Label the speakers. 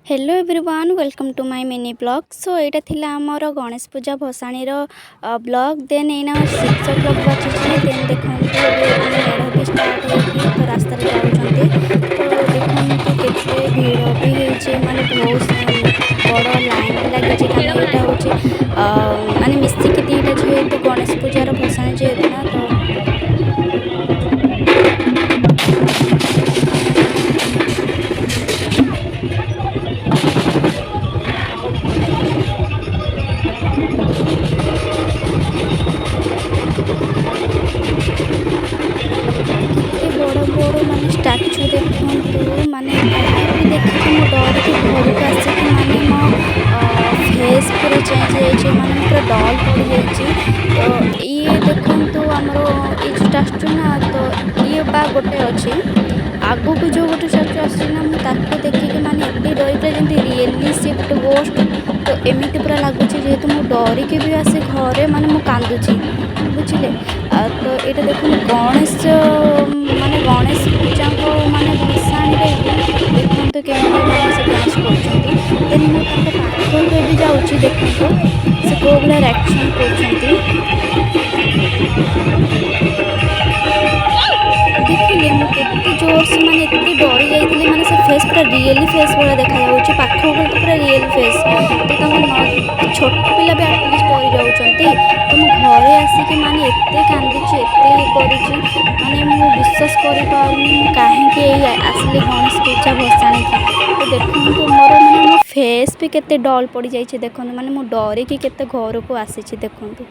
Speaker 1: Hello everyone, welcome to my mini vlog. So ଏଇଟା ଥିଲା ଆମର ଗଣେଶ ପୂଜା ଭସାଣିର ବ୍ଲଗ୍। ଦେନ୍ ଏଇନା 6 ଓ କ୍ଲକ୍ ବାଜିଛି। ଦେନ୍ ଦେଖନ୍ତୁ, ଏବେ ମାନେ ମେଢ଼ ବି ଷ୍ଟାର୍ଟ ହେଇକି ତ ରାସ୍ତାରେ ଯାଉଛନ୍ତି। ତ ଦେଖନ୍ତୁ, କେତେ ଭିଡ଼ ବି ହେଇଛି, ମାନେ ବହୁତ ବଡ଼ ଲାଇନ୍ ବି ଲାଗିଛି, କାରଣ ଏଇଟା ହେଉଛି ମାନେ ମିଶିକି ଦୁଇଟା ଯେହେତୁ ଗଣେଶ ପୂଜାର ଭସାଣି ଯେହେତୁ ନା ତ। କେତେ ବଡ଼ ବଡ଼ ମାନେ ଷ୍ଟାଚୁ ଦେଖନ୍ତୁ। ମାନେ ଏହାକୁ ଦେଖିକି ମୁଁ ଡରିକି ଘରକୁ ଆସିକି ମାନେ ମୋ ଫେସ୍ ପୁରା ଚେଞ୍ଜ ହେଇଯାଇଛି, ମାନେ ମୁଁ ପୁରା ଡଲ୍ ପଡ଼ିଯାଇଛି। ତ ଇଏ ଦେଖନ୍ତୁ, ଆମର ଏଇ ଯେଉଁ ଷ୍ଟାଚୁ ନା, ତ ଇଏ ବା ଗୋଟେ ଅଛି। ଆଗକୁ ଯେଉଁ ଗୋଟେ ଷ୍ଟାଚୁ ଆସୁଛି ନା, ମୁଁ ତାକୁ ଦେଖିକି ମାନେ ଏତେ ଡରିଗଲି, ଯେମିତି ରିଏଲି ସିଏ ଗୋଟେ ଗୋଷ୍ଟ। ତ ଏମିତି ପୁରା ଲାଗୁଛି। ଯେହେତୁ ମୁଁ ଡରିକି ବି ଆସି ଘରେ ମାନେ ମୁଁ କାନ୍ଦୁଛି, ବୁଝିଲେ? ଆଉ ତ ଏଇଟା ଦେଖନ୍ତୁ, ଗଣେଶ ମାନେ ଗଣେଶ ପୂଜାଙ୍କ ମାନେ ଭସାଣିରେ ବି ଦେଖନ୍ତୁ କେମିତି ମାନେ ସେ ଡ୍ୟାନ୍ସ କରୁଛନ୍ତି। ଦେନ୍ ମୁଁ ତାଙ୍କ ପାଖକୁ ଏବେ ଯାଉଛି, ଦେଖନ୍ତୁ ସେ କେଉଁ ଭଳିଆ ରିଆକ୍ସନ୍ କରୁଛନ୍ତି। ଦେଖିଲେ, ମୁଁ କେତେ ଜୋରସେ ମାନେ ଏତେ ଡରି ଯାଇଥିଲି, ମାନେ ସେ ଫେସ୍ ପୁରା ରିଏଲି ଫେସ୍ ଭଳିଆ ଦେଖାଯାଉଛି। ପାଖକୁ ଗଲେ ତ ପୁରା ରିଏଲି ଫେସ୍। ତ ତାଙ୍କୁ ନ ଛୋଟ ପିଲା ବି ଆଟଲିଷ୍ଟ ଡରି ଯାଉଛନ୍ତି। ତ ମୁଁ ଘରେ ଆସିକି ମାନେ ଏତେ କାନ୍ଦିଛି, ଏତେ ଇଏ କରିଛି, ମାନେ ମୁଁ ବିଶ୍ୱାସ କରିପାରୁନି ମୁଁ କାହିଁକି ଏଇ ଆସିଲି ଗଣେଶ ପୂଜା ଭସାଣିକି। ତ ଦେଖନ୍ତୁ, ମୋର ମାନେ ମୋ ଫେସ୍ ବି କେତେ ଡଲ୍ ପଡ଼ିଯାଇଛି। ଦେଖନ୍ତୁ, ମାନେ ମୁଁ ଡରିକି କେତେ ଘରକୁ ଆସିଛି, ଦେଖନ୍ତୁ।